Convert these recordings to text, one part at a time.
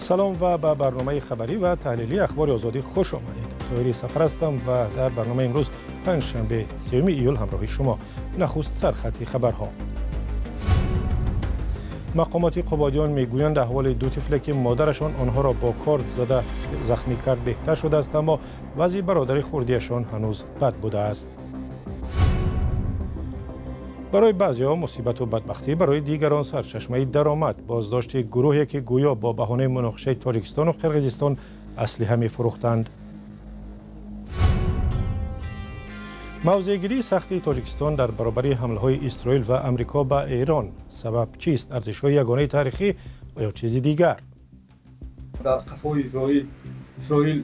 Салом ва ба барномаи хабарӣ ва таҳлилии Ахбори Озодӣ хуш омадед. Тоҳири Сафар ҳастам ва дар барномаи имрӯз панҷшанбе 3 июл ҳамроҳи шумо. Нахуст сархати хабарҳо. Мақомоти Қубодиён мегӯянд аҳволи ду тифле ки модарашон онҳоро бо корд зада захмӣ кард беҳтар шудааст, аммо вазъи бародари хурдиашон ҳанӯз бад будааст. Барои баъзеҳо мусибату бадбахтӣ, барои дигарон сарчашмаи даромад. Боздошти гурӯҳе ки гӯё бо баҳонаи муноқишаи Тоҷикистону Қирғизистон аслиҳа мефурӯхтанд. Мавзеъгирии сахти Тоҷикистон дар баробари ҳамлаҳои Исроил ва Амрико ба Эрон сабаб чист? Арзишҳои ягонаи таърихӣ ва ё чизи дигар? Дар қафои Исроил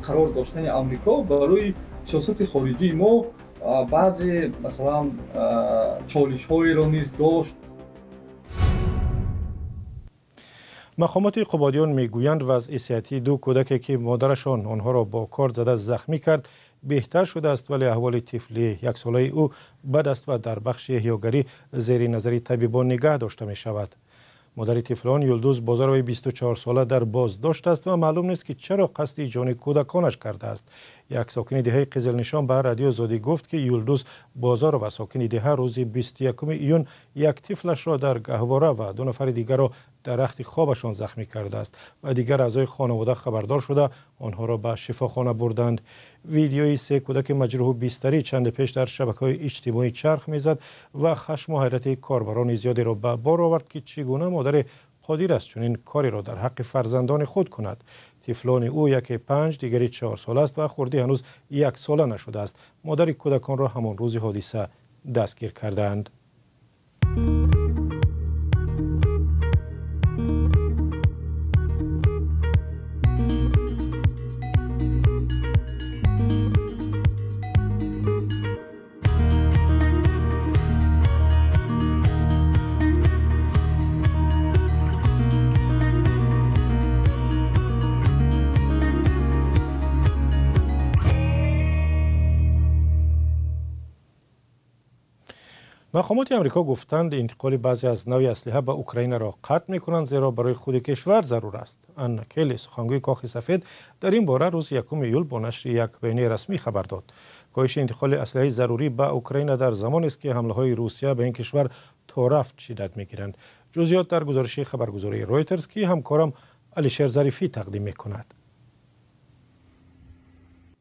қарор доштани Амрико барои сиёсати хориҷии мо баъзе масалан чолишҳоеро низ дошт. Мақомоти Қубодиён мегӯянд вазъи сиҳатии ду кӯдаке ки модарашон онҳоро бо корд зада захмӣ кард беҳтар шудааст, вале аҳволи тифли яксолаи ӯ бад аст ва дар бахши эҳёгарӣ зери назари табибон нигаҳ дошта мешавад. Модари тифлон Юлдуз Бозороваи 24сола дар боздошт аст ва маълум нест ки чаро қасди ҷони кӯдаконаш кардааст. Як сокини деҳаи Қизилнишон ба Радиои Озодӣ гуфт ки Юлдуз Бозорова сокини деҳа рӯзи 21 июн як тифлашро дар гаҳвора ва ду нафари дигарро дар рахти хобашон захмӣ кардааст ва дигар аъзои хонавода хабардор шуда онҳоро ба шифохона бурданд. Видеои се кӯдаки маҷрӯҳу бистарӣ чанде пеш дар шабакаҳои иҷтимоӣ чарх мезад ва хашму ҳайрати корбарони зиёдеро ба бор овард ки чӣ гуна модаре қодир аст чунин кореро дар ҳаққи фарзандони худ кунад. Тифлони ӯ яке 5, дигари 4 сола аст ва хурдӣ ҳанӯз 1 сола нашудааст. Модари кӯдаконро ҳамон рӯзи ҳодиса дастгир кардаанд. Мақомоти Амрико гуфтанд интиқоли баъзе аз нави аслиҳа ба Украинаро қатъ мекунанд, зеро барои худи кишвар зарур аст. Анна Келли, сухангӯи Кохи Сафед, дар ин бора рӯзи 1 июл бо нашри як баёнияи расмӣ хабар дод. Коҳиши интиқоли аслиҳаи зарурӣ ба Украина дар замонест ки ҳамлаҳои Русия ба ин кишвар то рафт шиддат мегиранд. Ҷузъиёт дар гузориши хабаргузории Ройтерс, ки ҳамкорам Алишер Зарифӣ тақдим мекунад.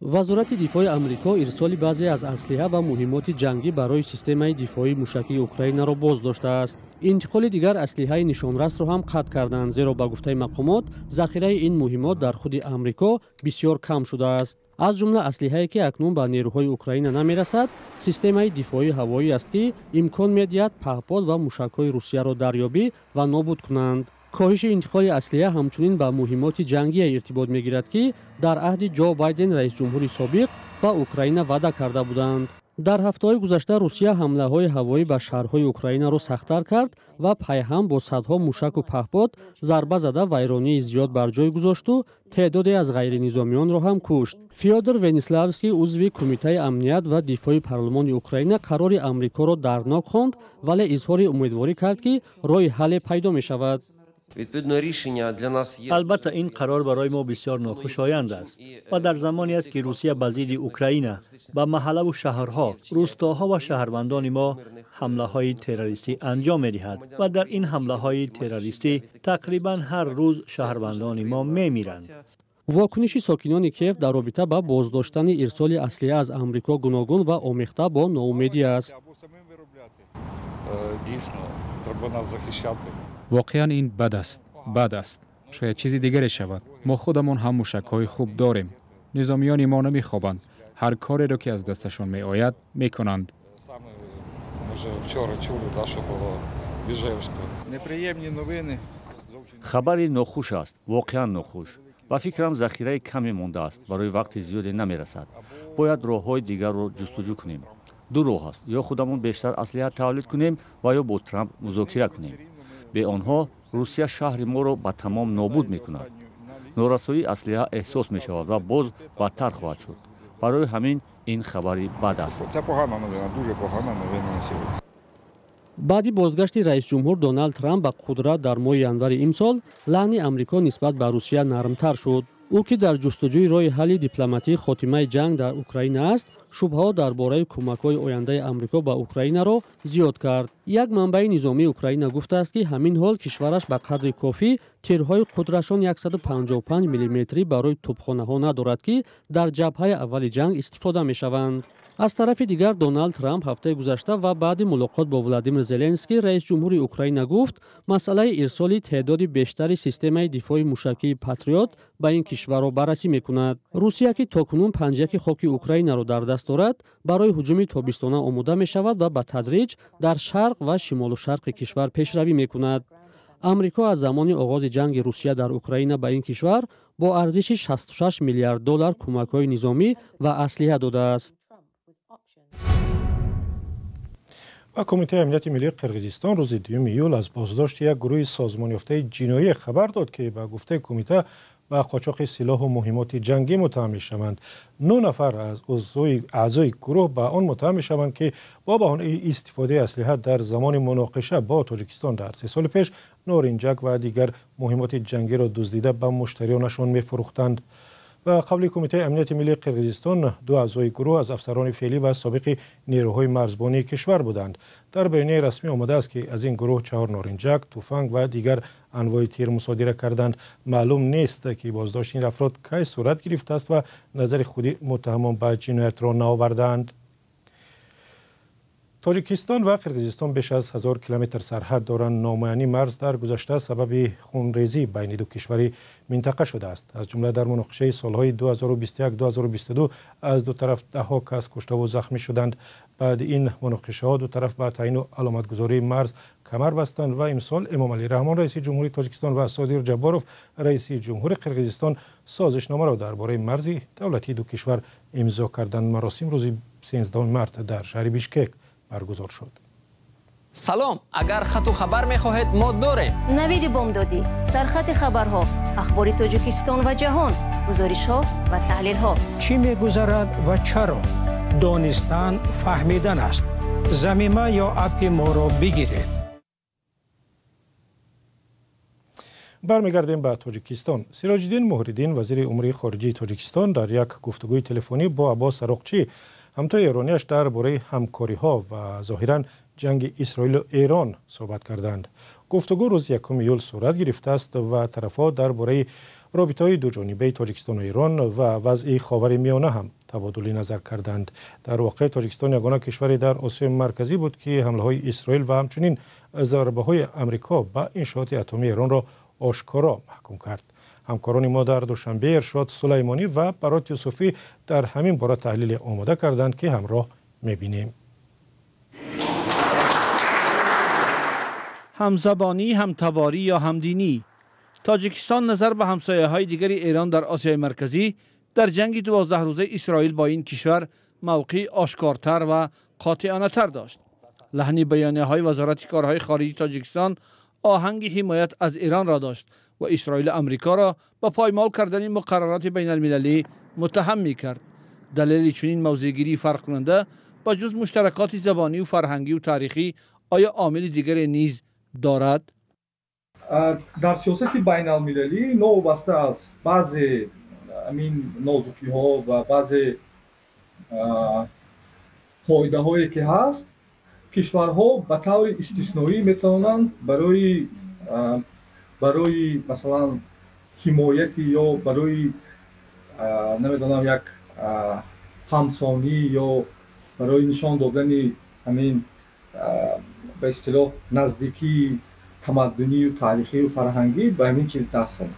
Вазорати дифои Амрико ирсоли баъзе аз аслиҳа ва муҳиммоти ҷангӣ барои системаи дифоии мушакии Украинаро боз доштааст. Интиқоли дигар аслиҳаи нишонрасро ҳам қатъ карданд, зеро ба гуфтаи мақомот захираи ин муҳиммот дар худи Амрико бисёр кам шудааст. Аз ҷумла аслиҳае ки акнун ба нерӯҳои Украина намерасад, системаи дифоии ҳавоӣ аст ки имкон медиҳад паҳпод ва мушакҳои Русияро дарёбӣ ва нобуд кунанд. Коҳиши интиқоли аслиҳа ҳамчунин ба муҳиммоти ҷангие иртибот мегирад ки дар аҳди Ҷо Байден, раисҷумҳури собиқ, ба Украина ваъда карда буданд. Дар ҳафтаҳои гузашта Русия ҳамлаҳои ҳавоӣ ба шаҳрҳои Украинаро сахттар кард ва пайҳам бо садҳо мушаку паҳпод зарба зада вайронии зиёд бар ҷой гузошту теъдоде аз ғайринизомиёнро ҳам кушт. Фёдор Вениславский, узви Кумитаи амният ва дифои парлумони Украина, қарори Амрикоро дарднок хонд, вале изҳори умедворӣ кард ки роҳи ҳалле пайдо мешавад. Албатта, ин қарор барои мо бисёр нохушоянд аст ва дар замоне аст ки Русия ба зидди Украина, ба маҳаллаву шаҳрҳо, рӯстоҳо ва шаҳрвандони мо ҳамлаҳои террористӣ анҷом медиҳад ва дар ин ҳамлаҳои террористӣ тақрибан ҳар рӯз шаҳрвандони мо мемиранд. Вокуниши сокинони Киев дар робита ба боздоштани ирсоли аслиҳа аз Амрико гуногун ва омехта бо ноумедӣ аст. Воқеан ин бад аст, бад аст. Шояд чизи дигаре шавад. Мо худамон ҳам мушакҳои хуб дорем. Низомиёни мо намехобанд. Ҳар кореро ки аз дасташон меояд, мекунанд. Хабари нохуш аст, воқеан нохуш. Ба фикрам, захираи каме мондааст, барои вақти зиёде намерасад. Бояд роҳҳои дигарро ҷустуҷӯ кунем. Ду роҳ аст: ё худамон бештар аслиҳа тавлид кунем ва ё бо Трамп музокира кунем. Бе онҳо Русия шаҳри моро ба тамом нобуд мекунад. Норасоии аслиҳа эҳсос мешавад ва боз бадтар хоҳад шуд. Барои ҳамин ин хабари бад аст. Баъди бозгашти раисҷумҳур Доналд Трамп ба қудрат дар моҳи январи имсол, лаҳни Амрико нисбат ба Русия нармтар шуд. Ӯ, ки дар ҷустуҷӯи роҳи ҳалли дипломатии хотимаи ҷанг дар Украина аст, шубҳаҳо дар бораи кӯмакҳои ояндаи Амрико ба Украинаро зиёд кард. Як манбаи низомии Украина гуфтааст, ки ҳамин ҳол кишвараш ба қадри кофӣ тирҳои қудрашон 155 миллиметрӣ барои тӯбхонаҳо надорад, ки дар ҷабҳаи аввали ҷанг истифода мешаванд. Аз тарафи дигар, Доналд Трамп ҳафтаи гузашта ва баъди мулоқот бо Владимир Зеленский, раис ҷумҳури Украина, гуфт, масъалаи ирсоли теъдоди бештари системаи дифои мушакии Патриот ба ин кишварро баррасӣ мекунад. Русия, ки то кунун панҷяки хоки Украинаро дар даст дорад, барои ҳуҷуми тобистона омода мешавад ва ба тадриҷ дар шарқ ва шимолу шарқи кишвар пешравӣ мекунад. Амрико аз замони оғози ҷанги Русия дар Украина ба ин кишвар бо арзиши 66 миллиард доллар кӯмакҳои низомӣ ва аслиҳа додааст. Ва Кумитаи амнияти миллии Қирғизистон рӯзи 2 июл аз боздошти як гурӯҳи созмонёфтаи ҷиноӣ хабар дод, ки ба гуфтаи кумита ба қочоқи силоҳу муҳимоти ҷангӣ муттаҳам мешаванд. 9 нафар аз аъзои гурӯҳ ба он муттаҳам мешаванд, ки бо баҳонаи истифодаи аслиҳа дар замони муноқиша бо Тоҷикистон дар 3 соли пеш норинҷак ва дигар муҳимоти ҷангиро дуздида ба муштариёнашон мефурӯхтанд. Ба қавли Кумитаи амнияти миллии Қирғизистон, 2 аъзои гурӯҳ аз афсарони феълӣ ва собиқи нерӯҳои марзбонии кишвар буданд. Дар баёнияи расмӣ омадааст, ки аз ин гурӯҳ 4 норинҷак, туфанг ва дигар анвои тир мусодира карданд. Маълум нест, ки боздошти ин афрод кай сурат гирифтааст ва назари худи муттаҳамон ба ҷиноятро наовардаанд. Тоҷикистон ва Қирғизистон беш аз 1000 километр сарҳад доранд. Номуайяни марз дар гузашта сабаби хунрезӣ байни ду кишвари минтақа шудааст. Аз ҷумла дар муноқишаи солҳои 2021-2022 аз ду тараф даҳҳо кас куштаву захмӣ шуданд. Баъди ин муноқишаҳо ду тараф ба таъину аломатгузории марз камар бастанд ва имсол Эмомалӣ Раҳмон, раиси ҷумҳури Тоҷикистон, ва Содир Ҷабборов, раиси ҷумҳури Қирғизистон, созишномаро дар бораи марзи давлатии ду кишвар имзо карданд. Маросим рӯзи 13 март дар шаҳри Бишкек баргузор шуд. Салом, агар хату хабар мехоҳед, мо дорем. Навиди бомдодӣ, сархати хабарҳо, ахбори Тоҷикистон ва ҷаҳон, гузоришҳо ва таҳлилҳо. Чӣ мегузарад ва чаро? Донистан фаҳмидан аст. Замима ё аппи моро бигиред. Бармегардем ба Тоҷикистон. Сироҷиддин Муҳриддин, вазири умури хориҷии Тоҷикистон, дар як гуфтугӯи телефонӣ бо Аббос Ароқчӣ, ҳамтои эронияш, дар бораи ҳамкориҳо ва зоҳиран ҷанги Исроилу Эрон суҳбат карданд. Гуфтугӯ рӯзи 1 июл сурат гирифтааст ва тарафҳо дар бораи робитаҳои дуҷонибаи Тоҷикистону Эрон ва вазъи Ховари Миёна ҳам табодули назар карданд. Дар воқеъ Тоҷикистон ягона кишваре дар Осиёи Марказӣ буд, ки ҳамлаҳои Исроил ва ҳамчунин зарбаҳои Амрико ба иншооти атомии Эронро ошкоро маҳкум кард. Ҳамкорони мо дар Душанбе Иршод Сулаймонӣ ва Барот Юсуфӣ дар ҳамин бора таҳлиле омода карданд, ки ҳамроҳ мебинем. Ҳамзабонӣ, ҳамтаборӣ ё ҳамдинӣ. Тоҷикистон назар ба ҳамсояҳои дигари Эрон дар Осиёи Марказӣ дар ҷанги 12 рӯзаи Исроил бо ин кишвар мавқеи ошкортар ва қотеонатар дошт. Лаҳни баёнияҳои Вазорати корҳои хориҷии Тоҷикистон оҳанги ҳимоят аз Эронро дошт ва Исроилу Амрикоро ба поймол кардани муқаррароти байналмилалӣ муттаҳам мекард. Далели чунин мавзеъгирии фарқкунанда ба ҷуз муштаракоти забонию фарҳангию таърихӣ оё омили дигаре низ дорад? Дар сиёсати байналмилалӣ новобаста аз баъзе ҳамин нозукиҳо ва баъзе қоидаҳое ки ҳаст, кишварҳо ба таври истисноӣ метавонанд барои масалан ҳимояти ё барои намедонам як ҳамсонӣ ё барои нишон додани ҳамин ба истилоҳ наздикии тамаддунию таърихию фарҳангӣ ба ҳамин чиз даст зананд.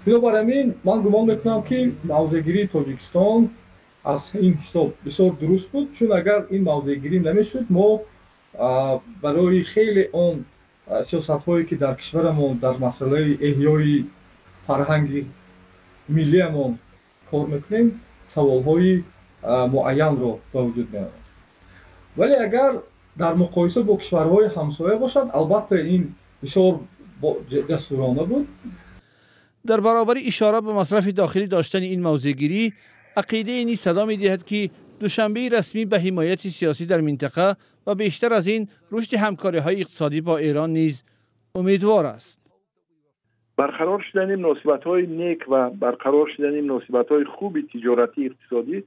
Бинобар ҳамин ман гумон мекунам, ки мавзеъгирии Тоҷикистон аз ин ҳисоб бисёр дуруст буд, чун агар ин мавзеъгирӣ намешуд, мо барои хеле он сиёсатҳое ки дар кишварамон дар масъалаи эҳёи фарҳанги миллиамон кор мекунем, саволҳои муайянро ба вуҷуд меорад. Вале агар дар муқоиса бо кишварҳои ҳамсоя бошад, албатта ин бисёр ҷасурона буд. Дар баробари ишора ба масрафи дохилӣ доштани ин мавзеъгирӣ, ақидае низ садо медиҳад, ки Душанбеи расмӣ ба ҳимояти сиёсӣ дар минтақа ва бештар аз ин рушди ҳамкориҳои иқтисодӣ бо Эрон низ умедвор аст. Барқарор шудани муносибатҳои нек ва барқарор шудани муносибатҳои хуби тиҷоратӣ иқтисодӣ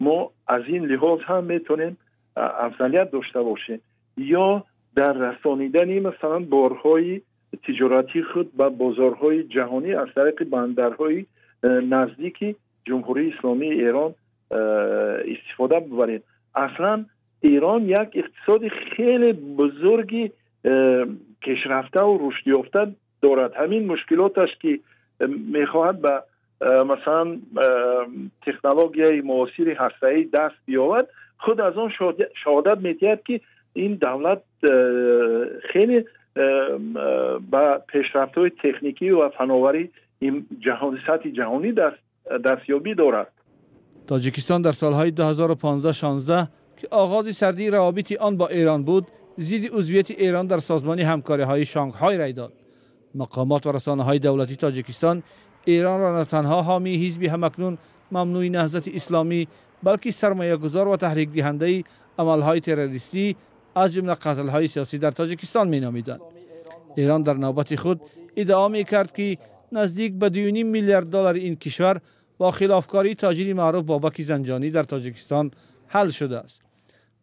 мо аз ин лиҳоз ҳам метавонем афзалият дошта бошем, ё дар расонидани масалан борҳои тиҷоратии худ ба бозорҳои ҷаҳонӣ аз тариқи бандарҳои наздики Ҷумҳурии Исломии Эрон истифода бибарем. Аслан Эрон як иқтисоди хеле бузурги пешрафтаву рушдёфта дорад. Ҳамин мушкилоташ ки мехоҳад ба масалан технологияи муосири ҳастаӣ даст биёвад, худ аз он шаҳодат медиҳад, ки ин давлат хеле ба пешрафтҳои техникӣ ва фановарӣ сатҳи ҷаҳонӣ дастёбӣ дорад. Тоҷикистон дар солҳои 2015-16 ки оғози сардии равобити он бо Эрон буд, зидди узвияти Эрон дар созмони ҳамкориҳои Шанхай рай дод. Мақомот ва расонаҳои давлатии Тоҷикистон Эронро на танҳо ҳомии ҳизби ҳамакнун мамнӯи Наҳзати Исломӣ, балки сармоягузор ва таҳрикдиҳандаи амалҳои террористӣ аз ҷумла қатлҳои сиёсӣ дар Тоҷикистон меномиданд. Эрон дар навбати худ иддао мекард, ки наздик ба 2,5 миллиард доллари ин кишвар бо хилофкории тоҷири маъруф Бобаки Занҷонӣ дар Тоҷикистон ҳал шудааст.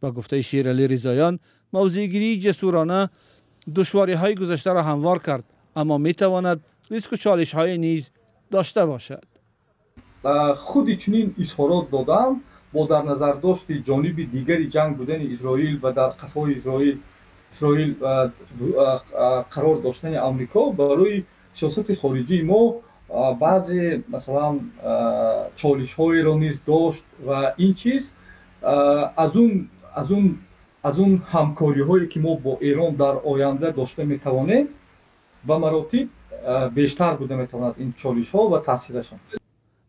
Ба гуфтаи Шералӣ Ризоён, мавзеъгирии ҷасурона душвориҳои гузаштаро ҳамвор кард, аммо метавонад риску чолишҳое низ дошта бошад. Худи чунин изҳорот додан бо дар назардошти ҷониби дигари ҷанг будани Исроил ва дар қафои Исроил қарор доштани Амрико барои сиёсати хориҷии мо баъзе масалан чолишҳоеро низ дошт ва ин чиз аз он ҳамкориҳое ки мо бо Эрон дар оянда дошта метавонем ба маротиб бештар буда метавонад ин чолишҳо ва таъсирашон.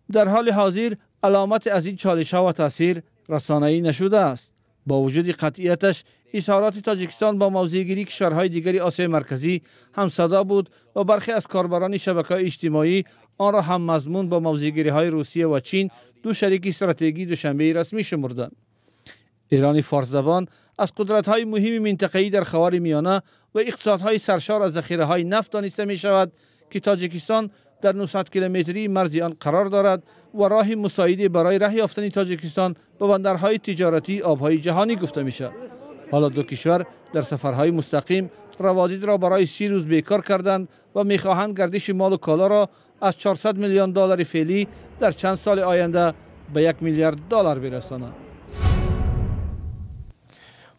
Дар ҳоли ҳозир аломате аз ин чолишҳо ва таъсир расонаӣ нашудааст. Бо вуҷуди қатъияташ изҳороти Тоҷикистон бо мавзеъгирии кишварҳои дигари Осиёи Марказӣ ҳамсадо буд ва бархе аз корбарони шабакаҳои иҷтимоӣ онро ҳаммазмун бо мавзеъгириҳои Русия ва Чин, ду шарики стратегии Душанбеи расмӣ шумурданд. Эрони форсзабон аз қудратҳои муҳими минтақаӣ дар Ховари Миёна ва иқтисодҳои саршор аз захираҳои нафт дониста мешавад, ки Тоҷикистон дар 900 километрии марзи он қарор дорад ва роҳи мусоиде барои раҳ ёфтани Тоҷикистон ба бандарҳои тиҷоратии обҳои ҷаҳонӣ гуфта мешавад. Ҳоло ду кишвар дар сафарҳои мустақим раводидро барои 30 рӯз бекор карданд ва мехоҳанд гардиши молу колоро аз 400 миллион доллари феълӣ дар чанд соли оянда ба 1 миллиард доллар бирасонанд.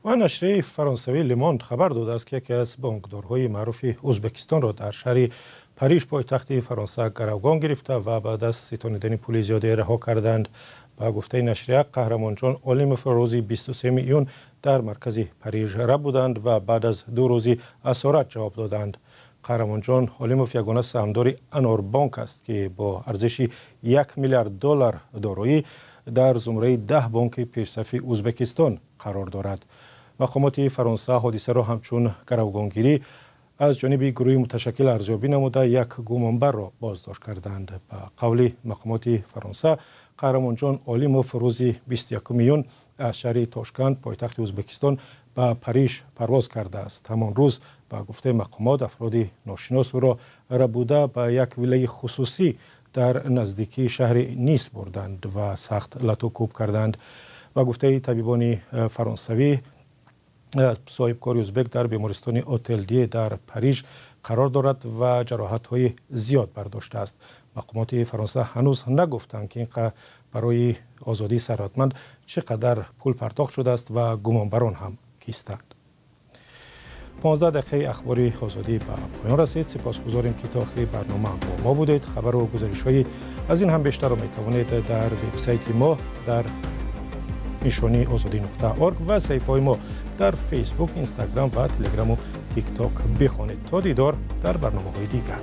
Ва нашрияи фаронсавии Ле Монд хабар додааст, ки яке аз бонкдорҳои маъруфи Ӯзбекистонро дар шаҳри Париж, пойтахти Фаронса, гаравгон гирифта ва баъд аз ситонидани пули зиёде раҳо карданд. Ба гуфтаи нашрия, Қаҳрамонҷон Олимов рӯзи 23 июн дар маркази Париж рабуданд ва баъд аз 2 рӯзи асорат ҷавоб доданд. Қаҳрамонҷон Олимов ягона саҳмдори Анорбонк аст, ки бо арзиши 1 миллиард доллар дороӣ дар зумраи 10 бонки пешсафи Ӯзбекистон қарор дорад. Мақомоти Фаронса ҳодисаро ҳамчун гаравгонгирӣ аз ҷониби гурӯҳи муташаккил арзёбӣ намуда як гумонбарро боздошт карданд. Ба қавли мақомоти Фаронса, Қаҳрамонҷон Олимов рӯзи 21 июн аз шаҳри Тошканд, пойтахти Ӯзбекистон, ба Париж парвоз кардааст. Ҳамон рӯз ба гуфтаи мақомот афроди ношинос ӯро рабуда ба як виллаи хусусӣ дар наздикии шаҳри Нис бурданд ва сахт лату кӯб карданд. Ба гуфтаи табибони фаронсавӣ, соҳибкори ӯзбек дар бемористони Отел Дие дар Париж қарор дорад ва ҷароҳатҳои зиёд бардоштааст. Мақомоти Фаронса ҳанӯз нагуфтанд, ки ин барои озодии сарватманд чӣ қадар пул пардохт шудааст ва гумонбарон ҳам кистанд. 15 дақиқаи ахбори озодӣ ба поён расид. Сипосгузорем, ки то охири барнома бо мо будед. Хабару гузоришҳои аз ин ҳам бештарро метавонед дар вебсайти мо дар нишонии ozodi.org ва саҳифаҳои мо дар Фейсбук, Инстаграм ва Телеграму Тикток бихонед. То дидор дар барномаҳои дигар.